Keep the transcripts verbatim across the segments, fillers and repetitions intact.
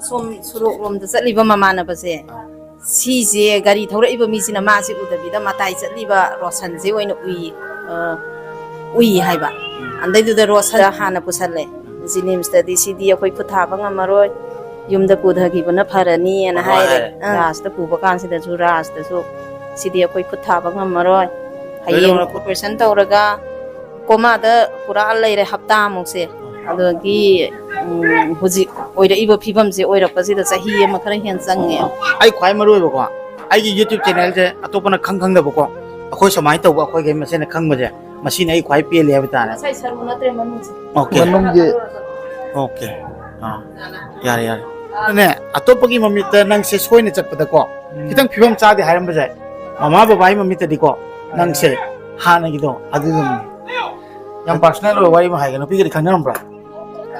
ꯁꯣꯝ ꯁꯣꯔꯣꯛ ꯂꯣꯝꯗ ꯆꯠꯂꯤꯕ ꯃꯃꯥꯟꯅꯕꯁꯦ, ꯁꯤꯁꯦ ꯒꯥꯔꯤ ꯊꯧꯔꯛꯏꯕ ꯃꯤꯁꯤꯅ ꯃꯥꯁꯦ ꯎꯗꯕꯤꯗ ꯃꯇꯥꯏ ꯆꯠꯂꯤꯕ ꯔꯣꯁꯟꯁꯦ ꯑꯣꯏꯅ ꯎꯏ, ꯑ, ꯎꯏ ꯍꯥꯏꯕ꯫ ꯑꯗꯩꯗꯨꯗ ꯔꯣꯁꯟ ꯍꯥꯟꯅ ꯄꯨꯁꯜꯂꯦ ꯖꯤꯅꯤꯝꯁꯇꯗꯤ꯫ "ꯁꯤꯗꯤ ꯑꯩꯈꯣꯏ ꯈꯨꯠ ꯊꯥꯕ ꯉꯝꯃꯔꯣꯏ, ꯌꯨꯝꯗ ꯄꯨꯊꯈꯤꯕꯅ ꯐꯔꯅꯤꯅ" ꯍꯣꯏ, ꯍꯥꯏꯔꯦ꯫ ꯍꯥꯏꯔꯦ꯫ ꯎꯝ꯫ ꯔꯥꯖꯇ ꯄꯨꯕ ꯀꯥꯟꯁꯤꯗꯁꯨ ꯔꯥꯖꯇꯁꯨ, "ꯁꯤꯗꯤ ꯑꯩꯈꯣꯏ ꯈꯨꯠ ꯊꯥꯕ ꯉꯝꯃꯔꯣꯏ, ꯍꯌꯦꯡ ꯂꯣꯏꯔꯦ꯫ ꯑꯣꯄꯔꯦꯁꯟ ꯇꯧꯔꯒ ꯀꯣꯃꯥꯗ ꯄꯨꯔꯥ ꯂꯩꯔꯦ ꯍꯞꯇꯥꯃꯨꯛꯁꯦ꯫ ꯑꯗꯒꯤ, ꯎꯝ, ꯍꯧꯖꯤꯛ ꯑꯣꯏꯔꯛꯏꯕ ꯐꯤꯕꯝꯁꯦ ꯑꯣꯏꯔꯛꯄꯁꯤꯗ ꯆꯍꯤ ꯑꯃ ꯈꯔ ꯍꯦꯟꯅ ꯆꯪꯉꯦ꯫ ꯑꯩ ꯈ꯭ꯋꯥꯏ ꯃꯔꯨ ꯑꯣꯏꯕꯀꯣ, ꯑꯩꯒꯤ YouTube ꯆꯦꯅꯦꯜꯁꯦ ꯑꯇꯣꯞꯄꯅ ꯈꯪ ꯈꯪꯗꯕꯀꯣ, ꯑꯩꯈꯣꯏ ꯁꯨꯃꯥꯏꯅ ꯇꯧꯕ ꯑꯩꯈꯣꯏꯒꯤ ꯃꯁꯦꯟꯅ ꯈꯪꯕꯁꯦ, ꯃꯁꯤꯅ ꯑꯩ ꯈ꯭ꯋꯥꯏ ꯄꯦꯜꯂꯤ ꯍꯥꯏꯕ ꯇꯥꯔꯦ꯫ ꯉꯁꯥꯏ ꯁꯔꯨ ꯅꯠꯇ꯭ꯔꯦ, ꯃꯅꯨꯡꯁꯦ꯫ ꯑꯣꯀꯦ꯫ ꯃꯅꯨꯡꯒꯤ꯫ ꯑꯣꯀꯦ꯫ ꯑꯥ, ꯌꯥꯔꯦ, ꯌꯥꯔꯦ꯫ ꯅꯦ, ꯑꯇꯣꯞꯄꯒꯤ ꯃꯃꯤꯠꯇ ꯅꯪꯁꯦ ꯁꯣꯏꯅ ꯆꯠꯄꯗꯀꯣ, ꯎꯝ꯫ ꯈꯤꯇꯪ ꯐꯤꯕꯝ ꯆꯥꯗꯦ ꯍꯥꯏꯔꯝꯕꯁꯦ, ꯃꯃꯥ ꯕꯕꯥꯒꯤ ꯃꯃꯤꯠꯇꯗꯤꯀꯣ, ꯅꯪꯁꯦ ꯍꯥꯟꯅꯒꯤꯗꯣ ꯑꯗꯨꯗꯨꯅꯤ꯫ ꯌꯥꯝ ꯄꯥꯔꯁꯣꯅꯦꯜ ꯑꯣꯏꯕ ꯋꯥꯔꯤ ꯑꯃ ꯍꯥꯏꯒꯦ, ꯅꯨꯄꯤꯒꯗꯤ ꯈꯪꯅꯔꯝꯕ꯭ꯔꯥ?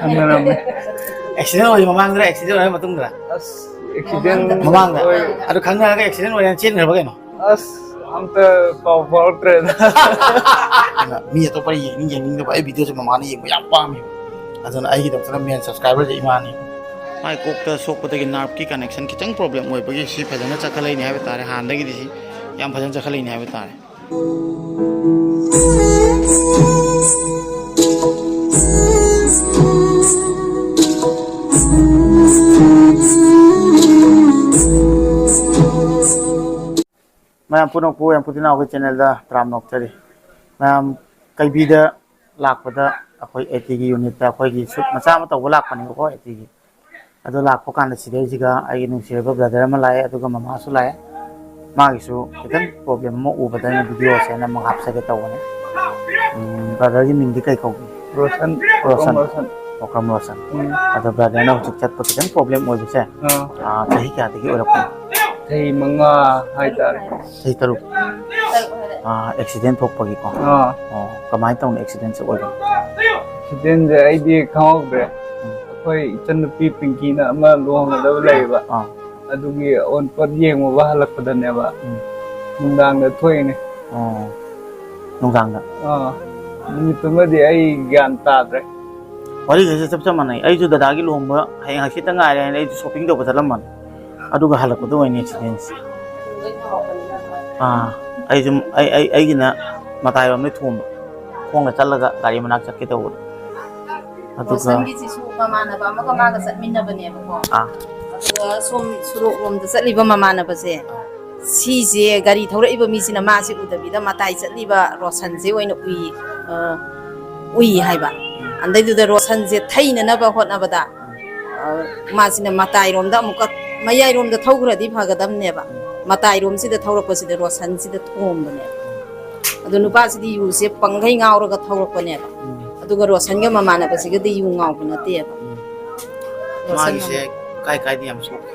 ꯈꯪꯅꯔꯝꯃꯦ꯫ ꯑꯦꯛꯁꯤꯗꯦꯟ ꯑꯣꯏ ꯃꯃꯥꯡꯗ, ꯑꯦꯛꯁꯤꯗꯦꯟ ꯑꯣꯏꯔ ꯃꯇꯨꯡꯗ? ꯑꯁ, ꯑꯦꯛꯁꯤꯗꯦꯟ ꯃꯃꯥꯡꯗ? ꯑꯣꯏ-, ꯑꯗꯨ ꯈꯪꯅꯔꯒ ꯑꯦꯛꯁꯤꯗꯦꯟ ꯑꯣꯏꯔꯦꯅ ꯆꯦꯟꯈ꯭ꯔꯕ ꯀꯩꯅꯣ? ꯑꯁ, ꯑꯝꯇ ꯄꯥꯎ ꯐꯥꯎꯔꯛꯇ꯭ꯔꯦꯗ꯫ ꯑꯗꯨꯅ ꯃꯤ ꯑꯇꯣꯞꯄꯅ ꯌꯦꯡꯅꯤꯡ ꯌꯦꯡꯅꯤꯡꯗꯕ ꯑꯩ ꯚꯤꯗꯤꯑꯣꯁꯦ ꯃꯃꯥꯅ ꯌꯦꯡꯕ ꯌꯥꯝ ꯄꯥꯝꯃꯦ꯫ ꯑꯗꯨꯅ ꯑꯩꯒꯤꯗꯃꯛꯇꯅ ꯃꯦꯟ ꯁꯕꯁꯀ꯭ꯔꯥꯏꯕꯔꯁꯦ ꯏꯃꯥꯅꯤ꯫ ꯃꯥꯏ ꯀꯣꯛꯇ ꯁꯣꯛꯄꯗꯒꯤ ꯅꯥꯔꯚꯀꯤ ꯀꯅꯦꯛꯁꯟ ꯈꯤꯇꯪ ꯄ꯭ꯔꯣꯕ꯭ꯂꯦꯝ ꯑꯣꯏꯕꯒꯤ ꯁꯤ ꯐꯖꯅ ꯆꯠꯈꯠꯂꯛꯏꯅꯦ ꯍꯥꯏꯕ ꯇꯥꯔꯦ꯫ ꯍꯥꯟꯅꯗꯒꯤꯗꯤ ꯁꯤ ꯌꯥꯝ ꯐꯖꯅ ꯆꯠꯈꯠꯂꯛꯏꯅꯦ ꯍꯥꯏꯕ ꯇꯥꯔꯦ꯫ ꯃꯌꯥꯝ ꯄꯨꯝꯅꯃꯛꯄꯨ ꯌꯥꯝ ꯄꯨꯊꯤꯅ ꯑꯩꯈꯣꯏ ꯆꯦꯅꯦꯜꯗ ꯇꯔꯥꯝꯅ ꯑꯣꯛꯆꯔꯤ꯫ ꯃꯌꯥꯝ ꯀꯩꯕꯤꯗ ꯂꯥꯛꯄꯗ ꯑꯩꯈꯣꯏ ꯑꯦ ꯇꯤꯒꯤ ꯌꯨꯅꯤꯠꯇ ꯑꯩꯈꯣꯏꯒꯤ ꯁꯨꯠ ꯃꯆꯥ ꯑꯃ ꯇꯧꯕ ꯂꯥꯛꯄꯅꯦꯕꯀꯣ, ꯑꯦ ꯇꯤꯒꯤ꯫ ꯑꯗꯣ ꯂꯥꯛꯄ ꯀꯥꯟꯗ ꯁꯤꯗꯩꯁꯤꯒ ꯑꯩꯒꯤ ꯅꯨꯡꯁꯤꯔꯕ ꯕ꯭ꯔꯗꯔ ꯑꯃ ꯂꯥꯛꯑꯦ, ꯑꯗꯨꯒ ꯃꯃꯥꯁꯨ ꯂꯥꯛꯑꯦ꯫ ꯃꯥꯒꯤꯁꯨ ꯈꯤꯇꯪ ꯄ꯭ꯔꯣꯕ꯭ꯂꯦꯝ ꯑꯃ ꯎꯕꯗ ꯑꯩꯅ ꯚꯤꯗꯤꯑꯣꯁꯦ ꯅꯝꯃꯒ ꯍꯥꯞꯆꯒꯦ ꯇꯧꯕꯅꯦ꯫ ꯎꯝ, ꯕ꯭ꯔꯗꯔꯒꯤ ꯃꯤꯡꯗꯤ ꯀꯩ ꯀꯧꯒꯦ? ꯔꯣꯁꯟ, ꯔꯣꯁꯟ꯫ ꯔꯣꯁꯟ꯫ ꯑꯣꯀ꯭ꯔꯝ ꯔꯣꯁꯟ꯫ ꯎꯝ꯫ ꯑꯗꯣ ꯕ꯭ꯔꯗꯔꯅ ꯍꯧꯖꯤꯛ ꯆꯠꯄ ꯈꯤꯇꯪ ꯄ꯭ꯔꯣꯕ꯭ꯂꯦꯝ ꯑꯣꯏꯕꯁꯦ, ꯑꯥ꯫ ꯑꯥ, ꯆꯍꯤ ꯀꯌꯥꯗꯒꯤ ꯑꯣꯏꯔꯛꯄꯅꯣ? ꯆꯍꯤ ꯃꯉꯥ ꯍꯥꯏꯇꯥꯔꯦ꯫ ꯆꯍꯤ ꯇꯔꯨꯛ? ꯇꯔꯨꯛ ꯍꯥꯏꯔꯦ꯫ ꯑꯥ, ꯑꯦꯛꯁꯤꯗꯦꯟ ꯊꯣꯛꯄꯒꯤꯀꯣ? ꯑꯥ꯫ ꯑꯣ, ꯀꯃꯥꯏꯅ ꯇꯧꯅ ꯑꯦꯛꯁꯤꯗꯦꯟꯁꯦ ꯑꯣꯏꯕꯅꯣ? ꯑꯦꯛꯁꯤꯗꯦꯟꯁꯦ ꯑꯩꯗꯤ ꯈꯪꯍꯧꯗ꯭ꯔꯦ꯫ ꯎꯝ꯫ ꯑꯩꯈꯣꯏ ꯏꯆꯟꯅꯨꯄꯤ ꯄꯤꯡꯀꯤꯅ ꯑꯃ ꯂꯨꯍꯣꯡꯒꯗꯕ ꯂꯩꯌꯦꯕ꯫ ꯑꯥ꯫ ꯑꯗꯨꯒꯤ ꯑꯑꯣꯟꯄꯣꯠ ꯌꯦꯡꯉꯨꯕ ꯍꯜꯂꯛꯄꯗꯅꯦꯕ, ꯎꯝ꯫ ꯅꯨꯡꯗꯥꯡꯗ ꯊꯣꯛꯏꯅꯦ꯫ ꯑꯣ, ꯅꯨꯡꯗꯥꯡꯗ? ꯑꯥ, ꯅꯨꯃꯤꯠꯇꯨꯃꯗꯤ ꯑꯩ ꯒ꯭ꯌꯥꯟ ꯇꯥꯗ꯭ꯔꯦ꯫ ꯋꯥꯔꯤꯈꯩꯁꯦ ꯆꯞ ꯆꯞ ꯃꯥꯟꯅꯩ꯫ ꯑꯩꯁꯨ ꯗꯗꯥꯒꯤ ꯂꯨꯍꯣꯡꯕ ꯍꯌꯦꯡ ꯍꯪꯆꯤꯠꯇ ꯉꯥꯏꯔꯦ ꯍꯥꯏꯅ ꯑꯩꯁꯨ ꯁꯣꯞꯄꯤꯡ ꯇꯧꯕ ꯆꯠꯂꯝꯕꯅꯤ, ꯑꯗꯨꯒ ꯍꯜꯂꯛꯄꯗ ꯑꯣꯏꯅ ꯑꯦꯛꯁꯤꯗꯦꯟꯁꯦ꯫ ꯑꯥ, ꯑꯩꯁꯨ ꯑꯩ ꯑꯩ ꯑꯩꯒꯤꯅ ꯃꯇꯥꯏꯔꯣꯝꯗꯩ ꯊꯣꯝꯕ, ꯈꯣꯡꯅ ꯆꯠꯂꯒ ꯒꯥꯔꯤ ꯃꯅꯥꯛ ꯆꯠꯀꯦ ꯇꯧꯕꯗ꯫ ꯑꯗꯨꯒ ꯔꯣꯁꯟꯒꯤꯁꯤꯁꯨ ꯃꯃꯥꯟꯅꯕ ꯑꯃꯒ ꯃꯥꯒ ꯆꯠꯃꯤꯟꯅꯕꯅꯦꯕꯀꯣ꯫ ꯑꯥ꯫ ꯑꯗꯨꯒ ꯁꯣꯝ ꯁꯣꯔꯣꯛ ꯂꯣꯝꯗ ꯆꯠꯂꯤꯕ ꯃꯃꯥꯟꯅꯕꯁꯦ, ꯁꯤꯁꯦ ꯒꯥꯔꯤ ꯊꯧꯔꯛꯏꯕ ꯃꯤꯁꯤꯅ ꯃꯥꯁꯦ ꯎꯗꯕꯤꯗ ꯃꯇꯥꯏ ꯆꯠꯂꯤꯕ ꯔꯣꯁꯟꯁꯦ ꯑꯣꯏꯅ ꯎꯏ, ꯑ, ꯎꯏ ꯍꯥꯏꯕ꯫ ꯑꯗꯩꯗꯨꯗ ꯔꯣꯁꯟꯁꯦ ꯊꯩꯅꯅꯕ ꯍꯣꯠꯅꯕꯗ, ꯑ, ꯃꯥꯁꯤꯅ ꯃꯇꯥꯏꯔꯣꯝꯗ ꯑꯃꯨꯛꯀ, ꯃꯌꯥꯏꯔꯣꯝꯗ ꯊꯧꯈ꯭ꯔꯗꯤ ꯐꯒꯗꯕꯅꯦꯕ, ꯃꯇꯥꯏꯔꯣꯝꯁꯤꯗ ꯊꯧꯔꯛꯄꯁꯤꯗ ꯔꯣꯁꯟꯁꯤꯗ ꯊꯣꯝꯕꯅꯦꯕ꯫ ꯑꯗꯣ ꯅꯨꯄꯥꯁꯤꯗꯤ ꯌꯨꯁꯦ ꯄꯪꯈꯩ ꯉꯥꯎꯔꯒ ꯊꯧꯔꯛꯄꯅꯦꯕ꯫ ꯎꯝ꯫ ꯑꯗꯨꯒ ꯔꯣꯁꯟꯒ ꯃꯃꯥꯟꯅꯕꯁꯤꯒꯗꯤ ꯌꯨ ꯉꯥꯎꯕ ꯅꯠꯇꯦꯕ꯫ ꯎꯝ꯫ ꯔꯣꯁꯟ ꯃꯥꯒꯤꯁꯦ ꯀꯥꯏ ꯀꯥꯏꯗ ꯌꯥꯝ ꯁꯣꯛꯀꯦ?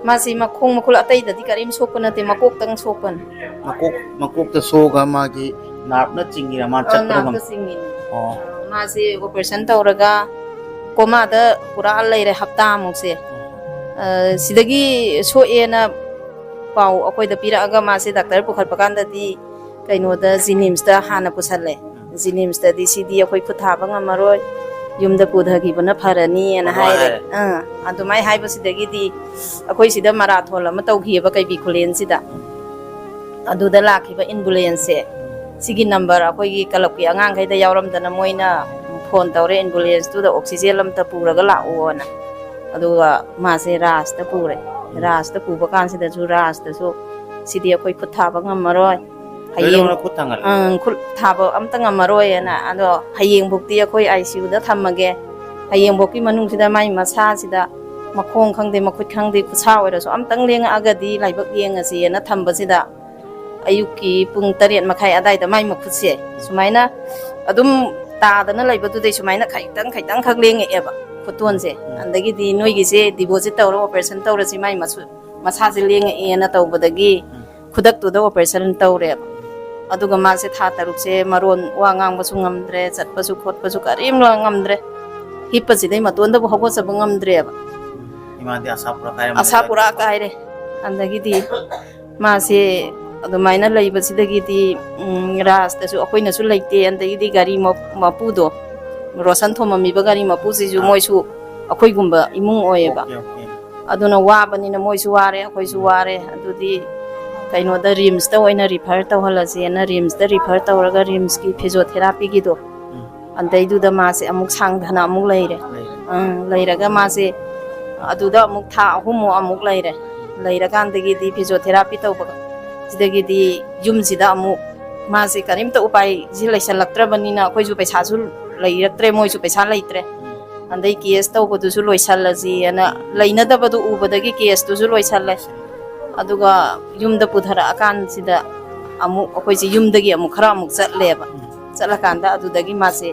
ꯃꯥꯁꯤ ꯃꯈꯣꯡ ꯃꯈꯨꯠ ꯑꯇꯩꯗꯗꯤ ꯀꯔꯤꯝ ꯁꯣꯛꯄ ꯅꯠꯇꯦ, ꯃꯀꯣꯛꯇꯪ ꯁꯣꯛꯄꯅꯤ꯫ ꯃꯀꯣꯛ, ꯃꯀꯣꯛꯇ ꯁꯣꯛꯑꯒ ꯃꯥꯒꯤ ꯅꯥꯔꯞꯅ ꯆꯤꯡꯉꯤꯔ, ꯃꯥ ꯑ, ꯆꯠꯄꯗ ꯉꯝ-, ꯅꯥꯔꯞꯇ ꯆꯤꯡꯉꯤꯅꯤ꯫ ꯑꯣ꯫ ꯃꯥꯁꯤ ꯑꯣꯄꯔꯦꯁꯟ ꯇꯧꯔꯒ ꯀꯣꯃꯥꯗ ꯄꯨꯔꯥ ꯂꯩꯔꯦ ꯍꯞꯇꯥꯃꯨꯛꯁꯦ꯫ ꯑ, ꯁꯤꯗꯒꯤ ꯁꯣꯛꯑꯦꯅ ꯄꯥꯎ ꯑꯩꯈꯣꯏꯗ ꯄꯤꯔꯛꯑꯒ ꯃꯥꯁꯦ ꯗꯥꯛꯇꯔ ꯄꯨꯈꯠꯄ ꯀꯥꯟꯗꯗꯤ ꯀꯩꯅꯣꯗ ꯖꯤꯅꯤꯝꯁꯇ ꯍꯥꯟꯅ ꯄꯨꯁꯜꯂꯦ꯫ ꯖꯤꯅꯤꯝꯁꯇꯗꯤ ꯁꯤꯗꯤ ꯑꯩꯈꯣꯏ ꯈꯨꯠ ꯊꯥꯕ ꯉꯝꯃꯔꯣꯏ, ꯌꯨꯝꯗ ꯄꯨꯊꯈꯤꯕꯅ ꯐꯔꯅꯤꯅ ꯑꯗꯨꯃꯥꯏꯅ ꯍꯥꯏꯔꯦ꯫ ꯍꯥꯏꯔꯦ꯫ ꯑꯥ, ꯑꯗꯨꯃꯥꯏꯅ ꯍꯥꯏꯕꯁꯤꯗꯒꯤꯗꯤ ꯑꯩꯈꯣꯏ ꯁꯤꯗ ꯃꯔꯥꯊꯣꯟ ꯑꯃ ꯇꯧꯈꯤꯑꯕ ꯀꯩꯕꯤ ꯈꯨꯂꯦꯟꯁꯤꯗ꯫ ꯑꯗꯨꯗ ꯂꯥꯛꯈꯤꯕ ꯑꯦꯝꯕꯨꯂꯦꯟꯁꯁꯦ, ꯁꯤꯒꯤ ꯅꯝꯕꯔ ꯑꯩꯈꯣꯏꯒꯤ ꯀ꯭ꯂꯕꯀꯤ ꯑꯉꯥꯡꯈꯩꯗ ꯌꯥꯎꯔꯝꯗꯅ ꯃꯣꯏꯅ ꯐꯣꯟ ꯇꯧꯔꯦ ꯑꯦꯝꯕꯨꯂꯦꯟꯁꯇꯨꯗ ꯑꯣꯛꯁꯤꯖꯦꯟ ꯑꯝꯇ ꯄꯨꯔꯒ ꯂꯥꯛꯑꯣꯅ꯫ ꯑꯗꯨꯒ ꯃꯥꯁꯦ ꯔꯥꯖꯇ ꯄꯨꯔꯦ꯫ ꯎꯝ꯫ ꯔꯥꯖꯇ ꯄꯨꯕ ꯀꯥꯟꯁꯤꯗꯁꯨ ꯔꯥꯖꯇꯁꯨ ꯁꯤꯗꯤ ꯑꯩꯈꯣꯏ ꯈꯨꯠ ꯊꯥꯕ ꯉꯝꯃꯔꯣꯏ, ꯍꯌꯦꯡ, ꯂꯣꯏꯅꯃꯛ ꯈꯨꯠ ꯊꯥꯡꯒꯠꯂꯦ꯫ ꯑꯪ, ꯈꯨꯠ ꯊꯥꯕ ꯑꯝꯇ ꯉꯝꯃꯔꯣꯏꯅ꯫ ꯑꯗꯣ ꯍꯌꯦꯡꯕꯨꯛꯇꯤ ꯑꯩꯈꯣꯏ ꯑꯥꯏ ꯁꯤ ꯌꯨꯗ ꯊꯝꯃꯒꯦ, ꯍꯌꯦꯡꯕꯨꯛꯀꯤ ꯃꯅꯨꯡꯁꯤꯗ ꯃꯥꯏ ꯃꯁꯥꯁꯤꯗ ꯃꯈꯣꯡ ꯈꯪꯗꯦ, ꯃꯈꯨꯠ ꯈꯪꯗꯦ, ꯈꯨꯠꯁꯥ ꯑꯣꯏꯔꯁꯨ ꯑꯝꯇꯪ ꯂꯦꯡꯉꯛꯑꯒꯗꯤ ꯂꯥꯏꯕꯛ ꯌꯦꯡꯉꯁꯦꯅ ꯊꯝꯕꯁꯤꯗ, ꯑꯌꯨꯛꯀꯤ ꯄꯨꯡ ꯇꯔꯦꯠ ꯃꯈꯥꯏ ꯑꯗꯥꯏꯗ ꯃꯥꯏ ꯃꯈꯨꯠꯁꯦ ꯁꯨꯃꯥꯏꯅ ꯑꯗꯨꯝ ꯇꯥꯗꯅ ꯂꯩꯕꯗꯨꯗꯩ ꯁꯨꯃꯥꯏꯅ ꯈꯤꯇꯪ ꯈꯤꯇꯪꯈꯛ ꯂꯦꯡꯉꯛꯑꯦꯕ ꯈꯨꯇꯣꯟꯁꯦ꯫ ꯎꯝ꯫ ꯑꯗꯒꯤꯗꯤ ꯅꯣꯏꯒꯤꯁꯦ ꯗꯤꯄꯣꯖꯤꯠ ꯇꯧꯔꯣ, ꯑꯣꯄꯔꯦꯁꯟ ꯇꯧꯔꯁꯤ, ꯃꯥꯏ ꯃꯁꯨ-, ꯃꯁꯥꯁꯦ ꯂꯦꯡꯉꯛꯑꯦꯅ ꯇꯧꯕꯗꯒꯤ ꯎꯝ꯫ ꯈꯨꯗꯛꯇꯨꯗ ꯑꯣꯄꯔꯦꯁꯟ ꯇꯧꯔꯦꯕ꯫ ꯑꯗꯨꯒ ꯃꯥꯁꯦ ꯊꯥ ꯇꯔꯨꯛꯁꯦ ꯃꯔꯣꯟ ꯋꯥ ꯉꯥꯡꯕꯁꯨ ꯉꯝꯗ꯭ꯔꯦ, ꯆꯠꯄꯁꯨ ꯈꯣꯠꯄꯁꯨ ꯀꯔꯤꯝ ꯉꯝꯗ꯭ꯔꯦ꯫ ꯍꯤꯞꯄꯁꯤꯗꯩ ꯃꯇꯣꯟꯗꯕꯨ ꯍꯧꯒꯠꯆꯕ ꯉꯝꯗ꯭ꯔꯦꯕ꯫ ꯏꯃꯥꯗꯤ ꯑꯁꯥ ꯄꯨꯔꯥ ꯀꯥꯏꯔꯝꯃꯅꯤ꯫ ꯑꯁꯥ ꯄꯨꯔꯥ ꯀꯥꯏꯔꯦ꯫ ꯑꯗꯒꯤꯗꯤ ꯃꯥꯁꯦ ꯑꯗꯨꯃꯥꯏꯅ ꯂꯩꯕꯁꯤꯗꯒꯤꯗꯤ, ꯎꯝ, ꯔꯥꯖꯇꯁꯨ ꯑꯩꯈꯣꯏꯅꯁꯨ ꯂꯩꯇꯦ꯫ ꯑꯗꯒꯤꯗꯤ ꯒꯥꯔꯤ ꯃ-, ꯃꯄꯨꯗꯣ, ꯔꯣꯁꯟ ꯊꯣꯝꯃꯝꯃꯤꯕ ꯒꯥꯔꯤ ꯃꯄꯨꯁꯤꯁꯨ ꯑꯥ꯫ ꯃꯣꯏꯁꯨ ꯑꯩꯈꯣꯏꯒꯨꯝꯕ ꯏꯃꯨꯡ ꯑꯣꯏꯌꯦꯕ꯫ Okay, okay. ꯑꯗꯨꯅ ꯋꯥꯕꯅꯤꯅ ꯃꯣꯏꯁꯨ ꯋꯥꯔꯦ, ꯑꯩꯈꯣꯏꯁꯨ ꯋꯥꯔꯦ꯫ ꯑꯗꯨꯗꯤ ꯀꯩꯅꯣꯗ, ꯔꯤꯝꯁꯇ ꯑꯣꯏꯅ ꯔꯤꯐꯔ ꯇꯧꯍꯜꯂꯁꯦꯅ ꯔꯤꯝꯁꯇ ꯔꯤꯐꯔ ꯇꯧꯔꯒ ꯔꯤꯝꯁꯀꯤ ꯐꯤꯖꯣꯊꯦꯔꯥꯄꯤꯒꯤꯗꯣ, ꯎꯝ꯫ ꯑꯗꯩꯗꯨꯗ ꯃꯥꯁꯦ ꯑꯃꯨꯛ ꯁꯥꯡꯊꯅ ꯑꯃꯨꯛ ꯂꯩꯔꯦ꯫ ꯂꯩꯔꯦ꯫ ꯑꯪ, ꯂꯩꯔꯒ ꯃꯥꯁꯦ ꯑꯗꯨꯗ ꯑꯃꯨꯛ ꯊꯥ ꯑꯍꯨꯝꯃꯨꯛ ꯑꯃꯨꯛ ꯂꯩꯔꯦ꯫ ꯂꯩꯔꯀꯥꯟꯗꯒꯤꯗꯤ ꯐꯤꯖꯣꯊꯦꯔꯥꯄꯤ ꯇꯧꯕ ꯁꯤꯗꯒꯤꯗꯤ ꯌꯨꯝꯁꯤꯗ ꯑꯃꯨꯛ ꯃꯥꯁꯦ ꯀꯔꯤꯝꯇ ꯎꯄꯥꯏꯁꯤ ꯂꯩꯁꯜꯂꯛꯇ꯭ꯔꯕꯅꯤꯅ, ꯑꯩꯈꯣꯏꯁꯨ ꯄꯩꯁꯥꯁꯨ ꯂꯩꯔꯛꯇ꯭ꯔꯦ, ꯃꯣꯏꯁꯨ ꯄꯩꯁꯥ ꯂꯩꯇ꯭ꯔꯦ꯫ ꯑꯗꯩ ꯀꯦꯁ ꯇꯧꯕꯗꯨꯁꯨ ꯂꯣꯏꯁꯜꯂꯁꯤꯅ, ꯂꯩꯅꯗꯕꯗꯨ ꯎꯕꯗꯒꯤ ꯀꯦꯁꯇꯨꯁꯨ ꯂꯣꯏꯁꯜꯂꯦ꯫ ꯑꯗꯨꯒ ꯌꯨꯝꯗ ꯄꯨꯊꯔꯛꯑꯀꯥꯟꯁꯤꯗ ꯑꯃꯨꯛ ꯑꯩꯈꯣꯏꯁꯦ ꯌꯨꯝꯗꯒꯤ ꯑꯃꯨꯛ ꯈꯔ ꯑꯃꯨꯛ ꯆꯠꯂꯦꯕ꯫ ꯆꯠꯂꯀꯥꯟꯗ ꯑꯗꯨꯗꯒꯤ ꯃꯥꯁꯦ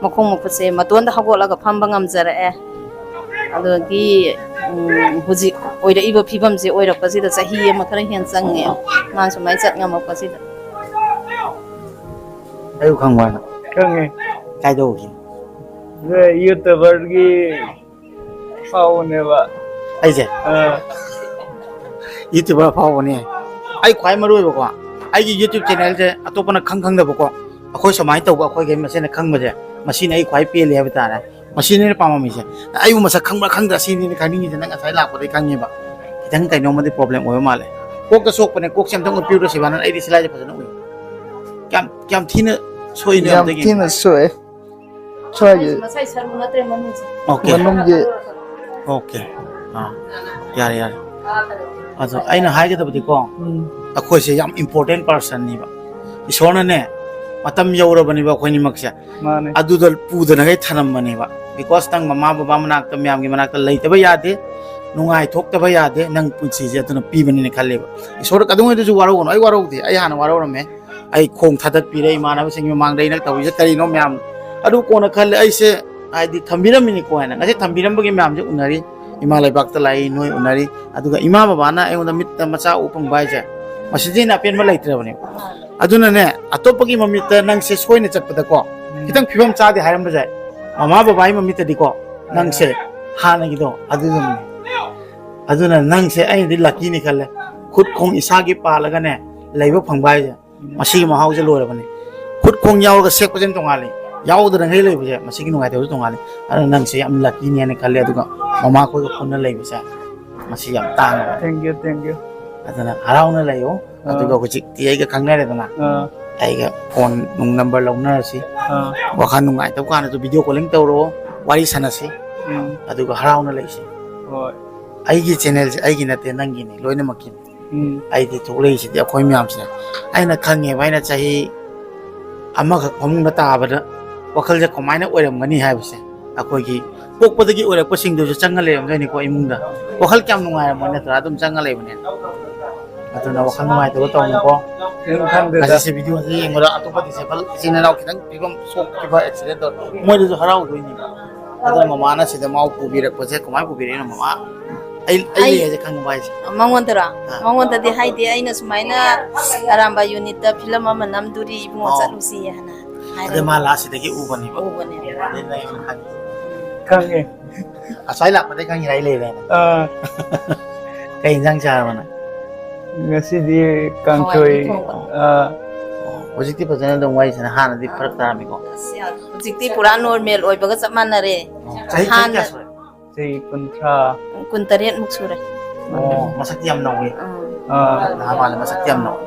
ꯃꯈꯣꯡ ꯃꯈꯨꯠꯁꯦ ꯃꯇꯣꯟꯗ ꯍꯧꯒꯠꯂꯒ ꯐꯝꯕ ꯉꯝꯖꯔꯛꯑꯦ꯫ ꯑꯗꯒꯤ, ꯎꯝ, ꯍꯧꯖꯤꯛ ꯑꯣꯏꯔꯛꯏꯕ ꯐꯤꯕꯝꯁꯦ ꯑꯣꯏꯔꯛꯄꯁꯤꯗ ꯆꯍꯤ ꯑꯃ ꯈꯔ ꯍꯦꯟꯅ ꯆꯪꯉꯦ, ꯃꯥ ꯁꯨꯃꯥꯏꯅ ꯆꯠ ꯉꯝꯃꯛꯄꯁꯤꯗ꯫ ꯑꯩꯕꯨ ꯈꯪꯕ꯭ꯔꯥ ꯅꯪ? ꯈꯪꯉꯦ꯫ ꯀꯥꯏꯗ ꯎꯈꯤ? ꯌꯨꯇꯨꯕꯔꯒꯤ ꯐꯥꯎꯕꯅꯦꯕ꯫ ꯑꯩꯁꯦ? ꯑꯥ꯫ ꯌꯨꯇꯨꯕꯔ ꯐꯥꯎꯕꯅꯦ꯫ ꯑꯩ ꯈ꯭ꯋꯥꯏ ꯃꯔꯨ ꯑꯣꯏꯕꯀꯣ, ꯑꯩꯒꯤ ꯌꯨꯇ꯭ꯌꯨꯕ ꯆꯦꯅꯦꯜꯁꯦ ꯑꯇꯣꯞꯄꯅ ꯈꯪ ꯈꯪꯗꯕꯀꯣ, ꯑꯩꯈꯣꯏ ꯁꯨꯃꯥꯏꯅ ꯇꯧꯕ, ꯑꯩꯈꯣꯏꯈꯩ ꯃꯁꯦꯟꯅ ꯈꯪꯕꯁꯦ, ꯃꯁꯤꯅ ꯑꯩ ꯈ꯭ꯋꯥꯏ ꯄꯦꯜꯂꯤ ꯍꯥꯏꯕ ꯇꯥꯔꯦ꯫ ꯃꯁꯤꯅ ꯑꯩꯅ ꯄꯥꯝꯃꯝꯃꯤꯁꯦ꯫ ꯑꯩꯕꯨ ꯃꯁꯛ ꯈꯪꯕ꯭ꯔꯥ ꯈꯪꯗ꯭ꯔꯥ ꯁꯤꯅꯤꯅ ꯈꯪꯅꯤꯡꯉꯤꯁꯦ, ꯅꯪ ꯉꯁꯥꯏ ꯂꯥꯛꯄꯗꯩ ꯈꯪꯉꯦꯕ꯫ ꯈꯤꯇꯪ ꯀꯩꯅꯣꯝꯃꯗꯤ ꯄ꯭ꯔꯣꯕ꯭ꯂꯦꯝ ꯑꯣꯏꯕ ꯃꯥꯜꯂꯦ꯫ ꯀꯣꯛꯇ ꯁꯣꯛꯄꯅꯦ, ꯀꯣꯛꯁꯦ ꯑꯝꯇꯪ ꯎꯠꯄꯤꯔꯣ ꯁꯤꯕꯥꯅꯟ, ꯑꯩꯗꯤ ꯁꯤ ꯂꯥꯏꯁꯦ ꯐꯖꯅ ꯎꯏ꯫ ꯀꯌꯥꯝ, ꯀꯌꯥꯝ ꯊꯤꯅ ꯁꯣꯛꯏꯅꯣ ꯌꯥꯝ ꯑꯝꯇ ꯌꯦꯡꯒꯦ꯫ ꯊꯤꯅ ꯁꯣꯛꯑꯦ꯫ ꯁ꯭ꯋꯥꯏꯒꯤ ꯃꯁꯥꯏ ꯁꯔꯨ ꯅꯠꯇ꯭ꯔꯦ, ꯃꯅꯨꯡꯁꯦ꯫ ꯑꯣꯀꯦ꯫ ꯃꯅꯨꯡꯒꯤ꯫ ꯑꯣꯀꯦ꯫ ꯑꯥ, ꯌꯥꯔꯦ, ꯌꯥꯔꯦ꯫ ꯑꯗꯣ ꯑꯩꯅ ꯍꯥꯏꯒꯗꯕꯗꯤꯀꯣ, ꯎꯝ꯫ ꯑꯩꯈꯣꯏꯁꯦ ꯌꯥꯝ ꯏꯝꯄꯣꯔꯇꯦꯟ ꯄꯥꯔꯁꯟꯅꯦꯕ꯫ ꯏꯁꯣꯔꯅꯅꯦ, ꯃꯇꯝ ꯌꯧꯔꯕꯅꯦꯕ ꯑꯩꯈꯣꯏꯅꯤꯃꯛꯁꯦ꯫ ꯃꯥꯅꯦ꯫ ꯑꯗꯨꯗ ꯄꯨꯗꯅꯈꯩ ꯊꯅꯝꯕꯅꯦꯕ꯫ ꯕꯤꯀꯣꯁ ꯅꯪ ꯃꯃꯥ ꯕꯕꯥ ꯃꯅꯥꯛꯇ, ꯃꯌꯥꯝꯒꯤ ꯃꯅꯥꯛꯇ ꯂꯩꯇꯕ ꯌꯥꯗꯦ, ꯅꯨꯡꯉꯥꯏꯊꯣꯛꯇꯕ ꯌꯥꯗꯦ, ꯅꯪ ꯄꯨꯟꯁꯤꯁꯦ ꯑꯗꯨꯅ ꯄꯤꯕꯅꯤꯅ ꯈꯜꯂꯦꯕ꯫ ꯏꯁꯣꯔꯗ ꯀꯩꯗꯧꯉꯩꯗꯁꯨ ꯋꯥꯔꯧꯒꯅꯨ꯫ ꯑꯩ ꯋꯥꯔꯧꯗꯦ, ꯑꯩ ꯍꯥꯟꯅ ꯋꯥꯔꯧꯔꯝꯃꯦ꯫ ꯑꯩ ꯈꯣꯡ ꯊꯥꯗꯠꯄꯤꯔꯦ ꯏꯃꯥꯟꯅꯕꯁꯤꯡꯒꯤ ꯃꯃꯥꯡꯗ ꯑꯩꯅ ꯇꯧꯔꯤꯁꯦ ꯀꯔꯤꯅꯣ ꯃꯌꯥꯝ꯫ ꯑꯗꯨ ꯀꯣꯟꯅ ꯈꯜꯂꯦ ꯑꯩꯁꯦ, ꯍꯥꯏꯗꯤ ꯊꯝꯕꯤꯔꯝꯃꯤꯅꯤꯀꯣ ꯍꯥꯏꯅ꯫ ꯉꯁꯤ ꯊꯝꯕꯤꯔꯝꯕꯒꯤ ꯃꯌꯥꯝꯁꯦ ꯎꯅꯔꯤ, ꯏꯃꯥ ꯂꯩꯕꯥꯛꯇ ꯂꯥꯛꯏ, ꯅꯣꯏ ꯎꯅꯔꯤ, ꯑꯗꯨꯒ ꯏꯃꯥ ꯕꯕꯥꯅ ꯑꯩꯉꯣꯟꯗ ꯃꯤꯠꯇ ꯃꯆꯥ ꯎꯕ ꯐꯪꯕ ꯍꯥꯏꯁꯦ, ꯃꯁꯤꯗꯩ ꯍꯦꯟꯅ ꯑꯄꯦꯟꯕ ꯂꯩꯇ꯭ꯔꯕꯅꯦꯕ꯫ ꯑꯗꯨꯅꯅꯦ, ꯑꯇꯣꯞꯄꯒꯤ ꯃꯃꯤꯠꯇ ꯅꯪꯁꯦ ꯁꯣꯏꯅ ꯆꯠꯄꯗꯀꯣ, ꯈꯤꯇꯪ ꯐꯤꯕꯝ ꯆꯥꯗꯦ ꯍꯥꯏꯔꯝꯕꯁꯦ, ꯃꯃꯥ ꯕꯕꯥꯒꯤ ꯃꯃꯤꯠꯇꯗꯤꯀꯣ ꯅꯪꯁꯦ ꯍꯥꯟꯅꯒꯤꯗꯣ ꯑꯗꯨꯗꯨꯅꯦ꯫ ꯑꯗꯨꯅ ꯅꯪꯁꯦ ꯑꯩꯅꯗꯤ ꯂꯛꯀꯤꯅꯤ ꯈꯜꯂꯦ꯫ ꯈꯨꯠ ꯈꯣꯡ ꯏꯁꯥꯒꯤ ꯄꯥꯜꯂꯒꯅꯦ ꯂꯩꯕ ꯐꯪꯕ ꯍꯥꯏꯁꯦ, ꯃꯁꯤꯒꯤ ꯃꯍꯥꯎꯁꯦ ꯂꯣꯏꯔꯕꯅꯤ꯫ ꯈꯨꯠ ꯈꯣꯡ ꯌꯥꯎꯔꯒ ꯁꯦꯛꯄꯁꯤꯅ ꯇꯣꯉꯥꯜꯂꯤ꯫ ꯌꯥꯎꯗꯅꯉꯩ ꯂꯩꯕꯁꯦ, ꯃꯁꯤꯒꯤ ꯅꯨꯡꯉꯥꯏꯇꯕꯁꯨ ꯇꯣꯡꯉꯥꯜꯂꯤ꯫ ꯑꯗꯨꯅ ꯅꯪꯁꯦ ꯌꯥꯝ ꯂꯛꯀꯤꯅꯦꯅ ꯈꯜꯂꯦ꯫ ꯑꯗꯨꯒ ꯃꯃꯥ ꯑꯩꯈꯣꯏꯒ ꯄꯨꯟꯅ ꯂꯩꯕꯁꯦ, ꯃꯁꯤ ꯌꯥꯝ ꯇꯥꯡꯉꯦꯕ꯫ Thank you, thank you. ꯑꯗꯨꯅ ꯍꯔꯥꯎꯅ ꯂꯩꯌꯣ꯫ ꯑꯥ꯫ ꯑꯗꯨꯒ ꯍꯧꯖꯤꯛꯇꯤ ꯑꯩꯒ ꯈꯪꯅꯔꯦꯗꯅ, ꯑꯥ, ꯑꯩꯒ ꯐꯣꯟ ꯅꯨꯡ ꯅꯝꯕꯔ ꯂꯧꯅꯔꯁꯤ꯫ ꯑꯥ, ꯋꯥꯈꯜ ꯅꯨꯡꯉꯥꯏꯇꯕ ꯀꯥꯟꯗꯁꯨ ꯚꯤꯗꯤꯑꯣ ꯀꯣꯂꯤꯡ ꯇꯧꯔꯛꯑꯣ, ꯋꯥꯔꯤ ꯁꯥꯟꯅꯁꯤ꯫ ꯎꯝ, ꯑꯗꯨꯒ ꯍꯔꯥꯎꯅ ꯂꯩꯁꯤ꯫ ꯍꯣꯏ꯫ ꯑꯩꯒꯤ ꯆꯦꯅꯦꯜꯁꯦ ꯑꯩꯒꯤ ꯅꯠꯇꯦ, ꯅꯪꯒꯤꯅꯤ, ꯂꯣꯏꯅꯃꯛꯀꯤꯅꯤ꯫ ꯎꯝ, ꯑꯩꯗꯤ ꯊꯣꯛꯂꯛꯏꯁꯤꯗꯤ ꯑꯩꯈꯣꯏ ꯃꯌꯥꯝꯁꯤꯅ꯫ ꯑꯩꯅ ꯈꯪꯉꯦꯕ, ꯑꯩꯅ ꯆꯍꯤ ꯑꯃꯈꯛ ꯐꯃꯨꯡꯗ ꯇꯥꯕꯗ ꯋꯥꯈꯜꯁꯦ ꯀꯃꯥꯏꯅ ꯑꯣꯏꯔꯝꯒꯅꯤ ꯍꯥꯏꯕꯁꯦ, ꯑꯩꯈꯣꯏꯒꯤ ꯄꯣꯛꯄꯗꯒꯤ ꯑꯣꯏꯔꯛꯄꯁꯤꯡꯗꯨꯁꯨ ꯆꯪꯉ ꯂꯩꯔꯝꯗꯣꯏꯅꯤꯀꯣ ꯏꯃꯨꯡꯗ꯫ ꯋꯥꯈꯜ ꯀꯌꯥꯝ ꯅꯨꯡꯉꯥꯏꯔꯝꯃꯣꯏ ꯅꯠꯇ꯭ꯔꯥ? ꯑꯗꯨꯝ ꯆꯪꯉ ꯂꯩꯕꯅꯦ꯫ ꯑꯗꯨꯅ ꯋꯥꯈꯜ ꯅꯨꯡꯉꯥꯏꯇꯕ ꯇꯧꯅꯨꯀꯣ꯫ ꯀꯩꯝ ꯈꯟꯗꯦꯗ꯫ ꯉꯁꯤꯁꯦ ꯚꯤꯗꯤꯑꯣꯁꯦ ꯌꯦꯡꯕꯗ ꯑꯇꯣꯞꯄ disabled ꯏꯆꯤꯟ ꯏꯅꯥꯎ ꯈꯤꯇꯪ ꯐꯤꯕꯝ ꯁꯣꯛꯈꯤꯕ, ꯑꯦꯛꯁꯤꯗꯦꯟ ꯇꯧꯔ, ꯃꯣꯏꯗꯁꯨ ꯍꯔꯥꯎꯗꯣꯏꯅꯦꯕ꯫ ꯑꯗꯨꯅ ꯃꯃꯥꯅ ꯁꯤꯗ ꯃꯥꯕꯨ ꯄꯨꯕꯤꯔꯛꯄꯁꯦ ꯀꯃꯥꯏꯅ ꯄꯨꯕꯤꯔꯛꯏꯅꯣ ꯃꯃꯥ? ꯑꯩ ꯑꯩ ꯑꯩ- ꯂꯩ ꯍꯥꯏꯁꯦ ꯈꯪꯕ ꯍꯥꯏꯁꯦ꯫ ꯃꯉꯣꯟꯗꯔꯣ? ꯑꯥ꯫ ꯃꯉꯣꯟꯗꯗꯤ ꯍꯥꯏꯗꯦ, ꯑꯩꯅ ꯁꯨꯃꯥꯏꯅ ꯑꯔꯥꯝꯕꯥꯏ ꯌꯨꯅꯤꯠꯇ ꯐꯤꯂꯝ ꯑꯃ ꯅꯝꯗꯣꯔꯤ ꯏꯕꯨꯡꯉꯣ, ꯑꯣ꯫ ꯆꯠꯂꯨꯁꯤ ꯍꯥꯏꯅ ꯍꯥꯏꯔꯦ꯫ ꯑꯗꯩ ꯃꯥ ꯂꯥꯁ ꯁꯤꯗꯒꯤ ꯎꯕꯅꯦꯕ꯫ ꯎꯕꯅꯦꯕ꯫ ꯑꯗꯩ ꯅꯪ ꯑꯩꯉꯣꯟꯗ ꯈꯪꯉꯤ꯫ ꯈꯪꯉꯦ꯫ ꯑꯁ꯭ꯋꯥꯏ ꯂꯥꯛꯄꯗꯩ ꯈꯪꯉꯤꯔ ꯑꯩ ꯂꯩꯔꯦꯅ? ꯑꯥ, ꯀꯩ ꯏꯟꯖꯥꯡ ꯆꯥꯔꯕ ꯅꯪ? ꯉꯁꯤꯗꯤ ꯀꯥꯡꯁꯣꯏ꯫ ꯍꯋꯥꯏ ꯊꯣꯡꯕ꯫ ꯑꯥ, ꯑꯣ, ꯍꯧꯖꯤꯛꯇꯤ ꯐꯖꯅ ꯑꯗꯨꯝ ꯋꯥꯔꯤ ꯁꯥꯟꯅ, ꯍꯥꯟꯅꯗꯤ ꯐꯔꯛ ꯇꯥꯔꯝꯃꯤꯀꯣ? ꯑꯁ, ꯍꯧꯖꯤꯛꯇꯤ ꯄꯨꯔꯥ ꯅꯣꯔꯃꯦꯜ ꯑꯣꯏꯕꯒ ꯆꯞ ꯃꯥꯟꯅꯔꯦ꯫ ꯑꯣ, ꯆꯍꯤ ꯆꯍꯤ ꯀꯌꯥ ꯍꯥꯟꯅ- ꯁꯨꯔꯦ? ꯆꯍꯤ ꯀꯨꯟꯊ꯭ꯔꯥ꯫ ꯀꯨꯟꯇꯔꯦꯠꯃꯨꯛ ꯁꯨꯔꯦ꯫ ꯑꯣ, ꯃꯁꯛꯇꯤ ꯌꯥꯝ ꯅꯧꯋꯦ꯫ ꯎꯝ꯫ ꯑꯥ, ꯅꯍꯥ ꯃꯥꯜꯂꯦ, ꯃꯁꯛꯇꯤ ꯌꯥꯝ ꯅꯧꯋꯦ꯫